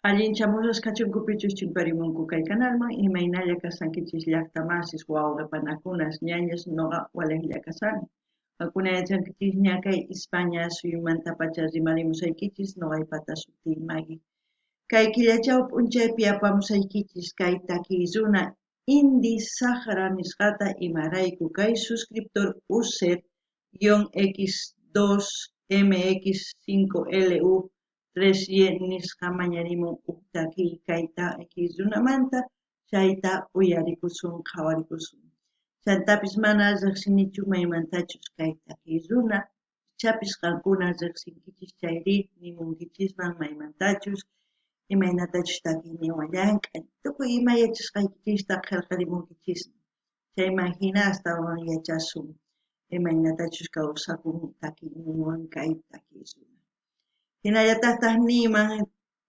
Allinchamusas kachunkupichus chimparimunku kay kanalman, imaynalla kashankichis llaqta masis, wawqe panakunas, ñañas, noqa walejlla kashani. Qankuna yachankichisña kay Ispaña suyumantapacha rimarimusaykichis, noqaypata sutiy Magui. Kay killachaw p'unchaypi apamusaykichis kay takiy runa Indi Saqra nisqata imarayku kay suscriptor user guion X2MX5LU 3Y nisqa mañarimun uj takiy kay takiy runamanta, chayta uyarikusun qhawarikusun. Chantapis mana riqsinichu maymantachus kay takiy runa, ichapis qankuna riqsinkichis chayrí nimunkichisman maymantachus, imaynatachus takiyninwan llank'an, tukuy ima yachasqaykichista qhelqarimunkichisman. Chayman hina astawan yachasun imaynatachus kawsakun takiyninwan kay takiy runa. Hinallataqtaq niyman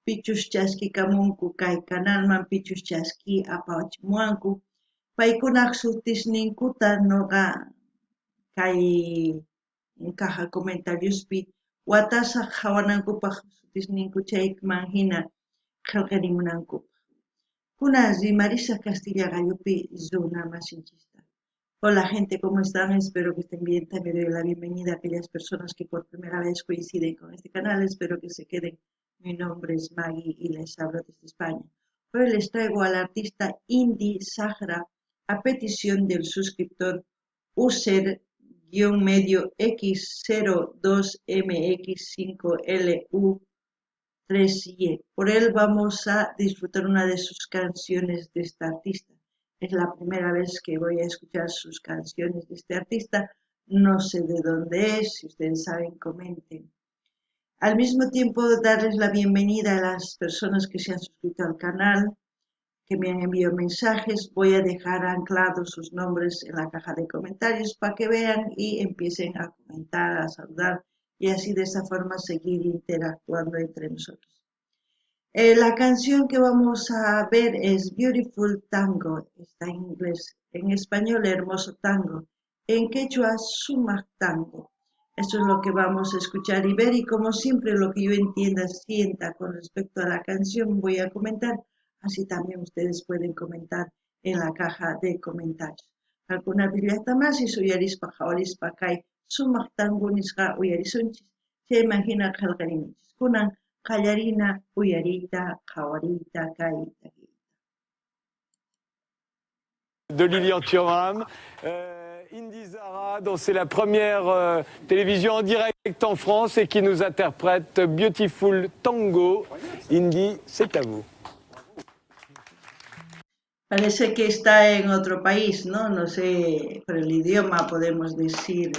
pichus chaskikamunku kay kanalman, pichus chaski apachimuwanku, paykunaq sutisninkuta noqa kay caja comentariospi watasaq qhawanankupaq sutisninku chayman hina qhelqerimunankupaq. Kunan rimarisaq kastilla qallupi runa masinchista. Hola gente, ¿cómo están? Espero que estén bien. También doy la bienvenida a aquellas personas que por primera vez coinciden con este canal. Espero que se queden. Mi nombre es Maggie y les hablo desde España. Hoy les traigo al artista Indy Sahra a petición del suscriptor user-medio X02MX5LU3Y. Por él vamos a disfrutar una de sus canciones de esta artista. Es la primera vez que voy a escuchar sus canciones de este artista. No sé de dónde es, si ustedes saben, comenten. Al mismo tiempo, darles la bienvenida a las personas que se han suscrito al canal, que me han enviado mensajes. Voy a dejar anclados sus nombres en la caja de comentarios para que vean y empiecen a comentar, a saludar y así de esa forma seguir interactuando entre nosotros. La canción que vamos a ver es Beautiful Tango, está en inglés, en español Hermoso Tango, en quechua Sumaq Tango. Esto es lo que vamos a escuchar y ver, y como siempre lo que yo entienda, sienta con respecto a la canción voy a comentar, así también ustedes pueden comentar en la caja de comentarios. Alguna villata más y uyarispa qhawarispa kay sumaq tango nisqa uyarisunchis, chayman hina qhelqarimunchis. Kunan qallarina uyariyta qhawariyta kay takiyta. De Lilian Thuram, Indy Zara, dont c'est la première télévision en direct en France et qui nous interprète Beautiful Tango. Indy, c'est à vous. Parece que está en otro país, ¿no? No sé, por el idioma podemos decir,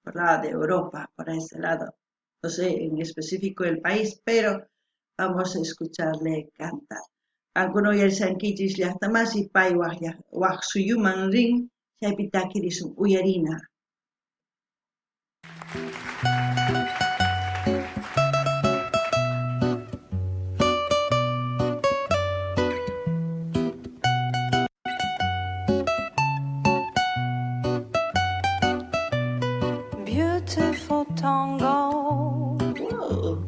por lado de Europa, por ese lado. No sé en específico el país, pero vamos a escucharle cantar. Qankuna uyarishankichis llaqta masi, pay waj suyuman rin, chaypi takirisun uyarina. Beautiful tango, Whoa.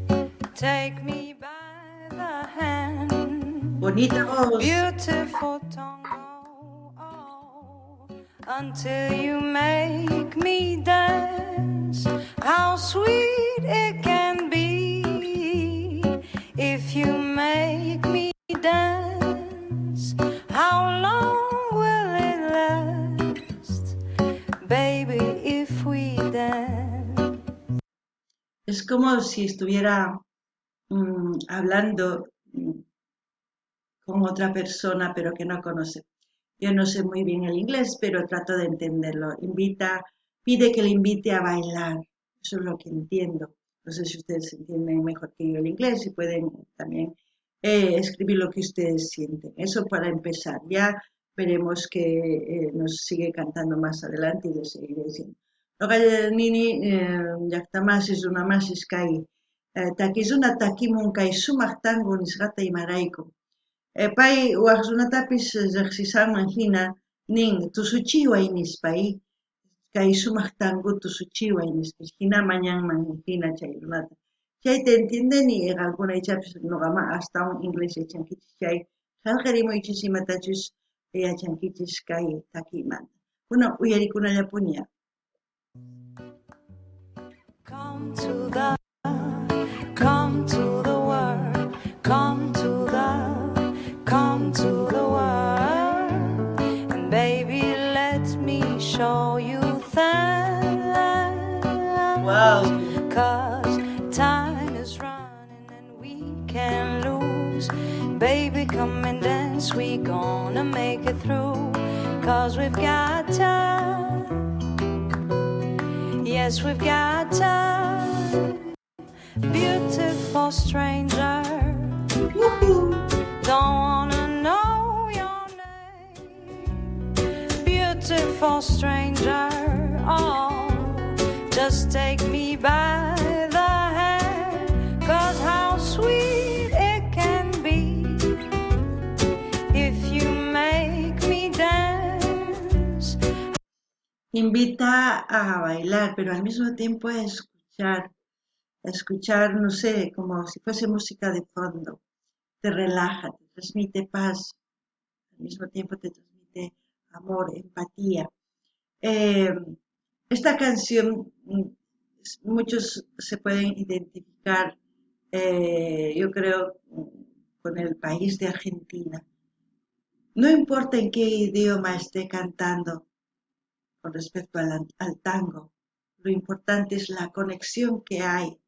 take me by the hand. Bonita voz. Beautiful tango, oh, until you make me dance. How sweet it can be if you make me dance. How long will it last, baby, if we dance? Es como si estuviera hablando con otra persona, pero que no conoce. Yo no sé muy bien el inglés, pero trato de entenderlo. Pide que le invite a bailar. Eso es lo que entiendo. No sé si ustedes entienden mejor que yo el inglés y pueden también escribir lo que ustedes sienten. Eso para empezar. Ya veremos que nos sigue cantando más adelante y les seguiré diciendo. Noqa nini llaqta masis, runa masis kay takizuna takimun kay sumaq tango nisqata imarayku. Pay waj runatapis riqsisanman hina nin tusuchiway nispa, kay sumaq tango tusuchiway nispa, hina mañanman hina chay runata. Chayta entiendeni, qankuna ichapis noqama astawan inglés yachankichis chay qhelqarimuychis imatachus yachankichis kay takiymanta. Kunan uyarikunallapuni. Come to the, come to the world, come to the, come to the world. And baby, let me show you things. Wow. Cause time is running and we can lose. Baby, come and dance, we gonna make it through. Cause we've got time. Yes, we've got time. Beautiful stranger. Don't wanna know your name. Beautiful stranger. Oh, just take me by the hand. Cause how sweet it can be if you make me dance. Invita a bailar, pero al mismo tiempo a escuchar, no sé, como si fuese música de fondo. Te relaja, te transmite paz, al mismo tiempo te transmite amor, empatía. Esta canción, muchos se pueden identificar, yo creo, con el país de Argentina. No importa en qué idioma esté cantando con respecto al tango, lo importante es la conexión que hay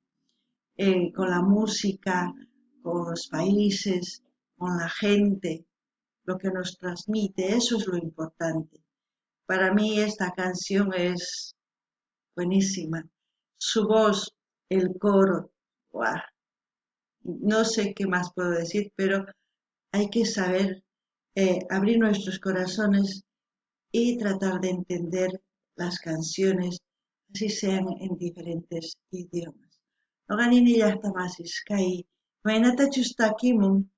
con la música, con los países, con la gente, lo que nos transmite, eso es lo importante. Para mí esta canción es buenísima. Su voz, el coro, ¡guau! No sé qué más puedo decir, pero hay que saber abrir nuestros corazones y tratar de entender las canciones, así sean en diferentes idiomas. Noqa nini llajta masis kay imaynatachus takimun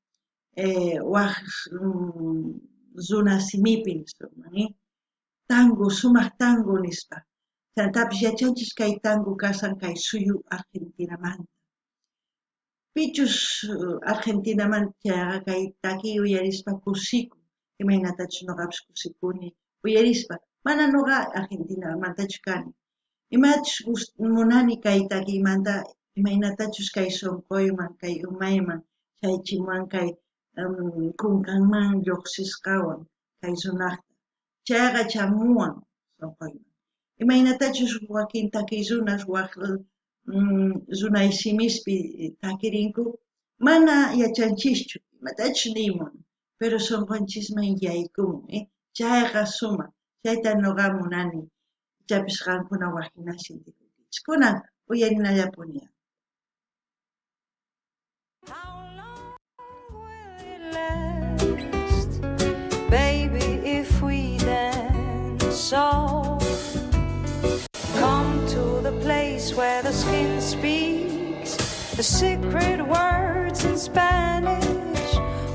waj runa simipi nisunman, tango, sumaq tango nispa. Chantapis yachanchis kay tango kasan kay suyu Argentinamanta. Pichus Argentinamanta chayqa kay takiy uyarispa kusikun, imaynatachus noqapis kusikuni uyarispa. Mana noqa Argentinamantachu kani. Imachus munani kay takiymanta, imaynatachus kay sonqoyman, kay umayman, chaychimuwan kay kunkanman lluqsisqawan kay runaqta. Chayqa chamuwan sonqoyman. Imaynatachus wakin takiy runas waj runay simispi takirinku, mana yachanchischu, imatachus niymun, pero sonqonchisman yaykumun, Chayqa sumaq, chayta noqa munani. Ichapis qankuna waj jina sientikunkichis. Kunan uyarinallapuni. How long will it last, baby, if we dance so? Come to the place where the skin speaks the secret words in Spanish,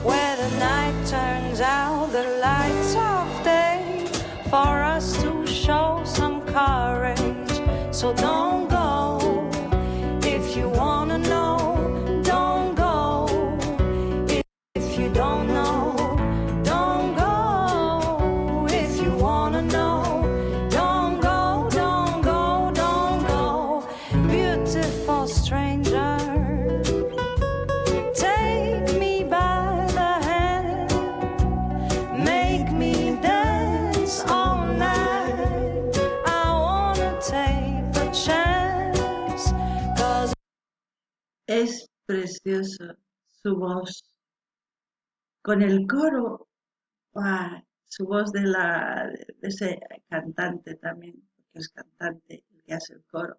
where the night turns out the lights of day for us to show some courage. So don't go if you wanna know, don't go if you don't know, don't go if you wanna know, don't go, don't go, don't go. Beautiful stranger, take me by the hand, make me dance all night. I wanna take the chance, 'cause Es precioso su voz. Con el coro, ¡guau! Su voz de ese cantante también, porque es cantante el que hace el coro,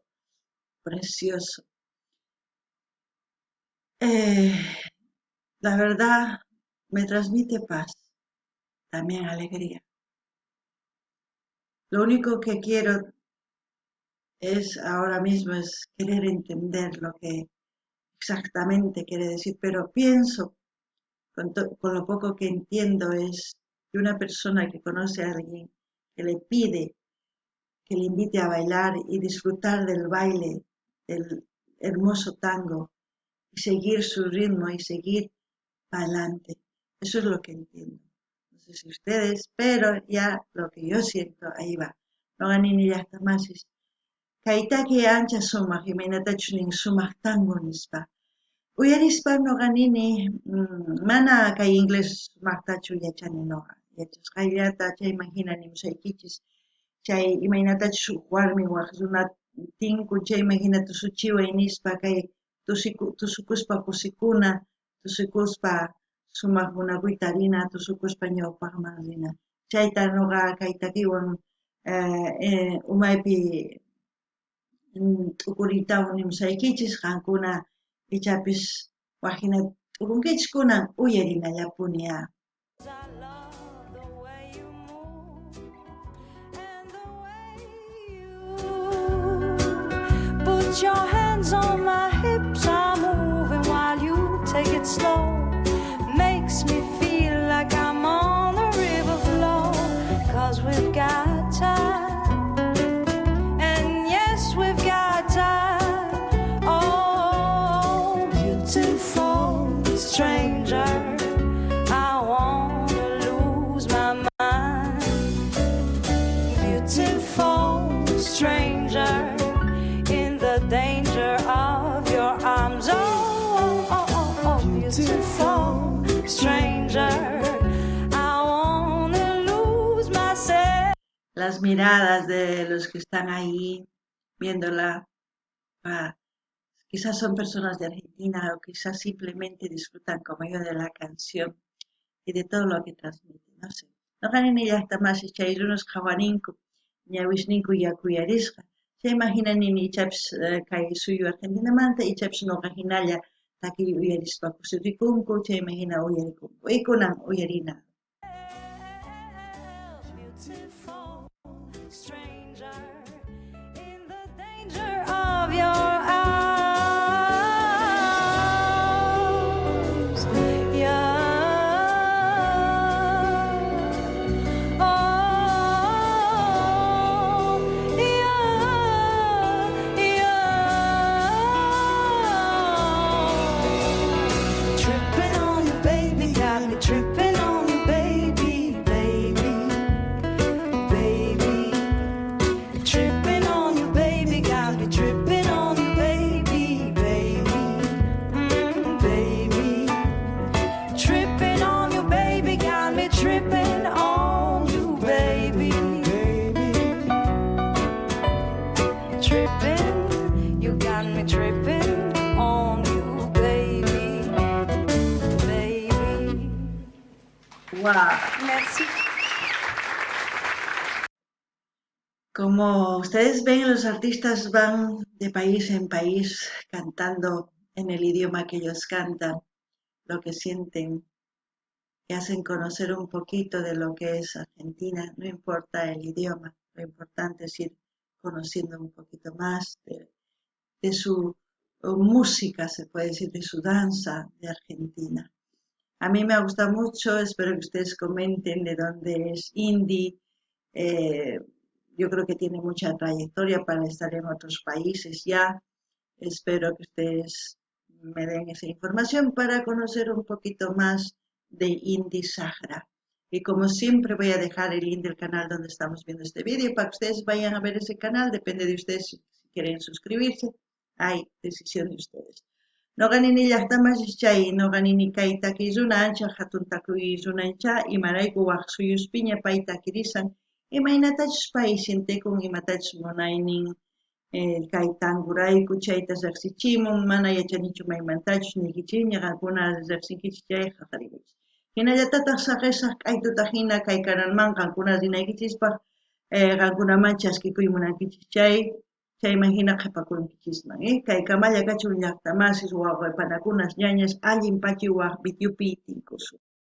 precioso. La verdad, me transmite paz, también alegría. Lo único que quiero es ahora mismo es querer entender lo que exactamente quiere decir, pero pienso, con lo poco que entiendo, es que una persona que conoce a alguien que le pide que le invite a bailar y disfrutar del baile, del hermoso tango, Y seguir su ritmo y seguir para adelante. Eso es lo que entiendo. No sé si ustedes, pero ya lo que yo siento, ahí va. Noqa nini llajta masis. Kay taki ancha sumaq, imaynatachus nin sumaq tango nispa. Uyarispa noqa nini, mana kay inglés sumaqtachu yachani noqa. Yachasqayllata chayman hina nimusaykichis. Chay imaynatachus uj warmi waj runa tinkun chayman hina tusuchiway nispa kay tusukuspa kusikuna, tusukuspa sumaq munakuyta rina, tusukuspa ñawpaqman rina. Chayta noqa kay takiwan umaypi t'ukuriytawan nimusaykichis, qankuna ichapis waj hina t'ukunkichis kunan uyarinallapuni á. I love the way you move and the way you put your hands on my hips. I'm moving while you take it slow. Makes me feel like I'm on a river flow. 'Cause we've got time. And yes, we've got time. Oh, beautiful stranger. I wanna lose my mind. Beautiful stranger in the danger of your arms. Oh, beautiful stranger. I wanna lose myself. Las miradas de los que están ahí viéndola, quizás son personas de Argentina o quizás simplemente disfrutan como yo de la canción y de todo lo que transmite, no sé. Noqa nini llajta masis chay runas qhawarinku, ñawisninku yakuyarisqa. Chayman hina nini ichapis kay suyu Argentinamanta, ichapis noqa hinalla takiy uyarispa kusirikunku, chayman hina uyarikunku. Y kunan uyarina. Beautiful stranger in the danger of your arms. Yeah. Oh, yeah. Tripping on you, baby, got me tripping on you, baby, baby, baby. Tripping on you, baby, got me tripping on you, baby, baby, baby. Tripping on you, baby, got me tripping on you, baby. Tripping, you got me tripping on you, baby, baby. Guau. Merci. Como ustedes ven, los artistas van de país en país cantando en el idioma que ellos cantan, lo que sienten, que hacen conocer un poquito de lo que es Argentina, no importa el idioma, lo importante es ir conociendo un poquito más de su música, se puede decir, de su danza de Argentina. A mí me ha gustado mucho, espero que ustedes comenten de dónde es Indy. Yo creo que tiene mucha trayectoria para estar en otros países ya. Espero que ustedes me den esa información para conocer un poquito más de Indy Zahra. Y como siempre voy a dejar el link del canal donde estamos viendo este vídeo para que ustedes vayan a ver ese canal. Depende de ustedes si quieren suscribirse. Hay decisión de ustedes. Noqa nini llajta masis chay, noqa nini kay takiy runa ancha hatun takiy runancha, imarayku waj suyuspiña pay takirisan, imaynatachus pay sientekun, imatachus munaynin, kay tangurayku chayta riqsichimun, mana yachanichu maymantachus niykichikña, qankuna riqsinkichik chay qajariykuchis. Hinallatataq saqisaq k'aytuta hina kay kanalman qankuna rinaykichispaq, qankunaman chaskikuy munankichis chay, chayman hina qhipakunkichisman. Kay kamalla kachun llajta masis, wawqipanakunas, ñañas, allin pachi waj videopi tinkusun.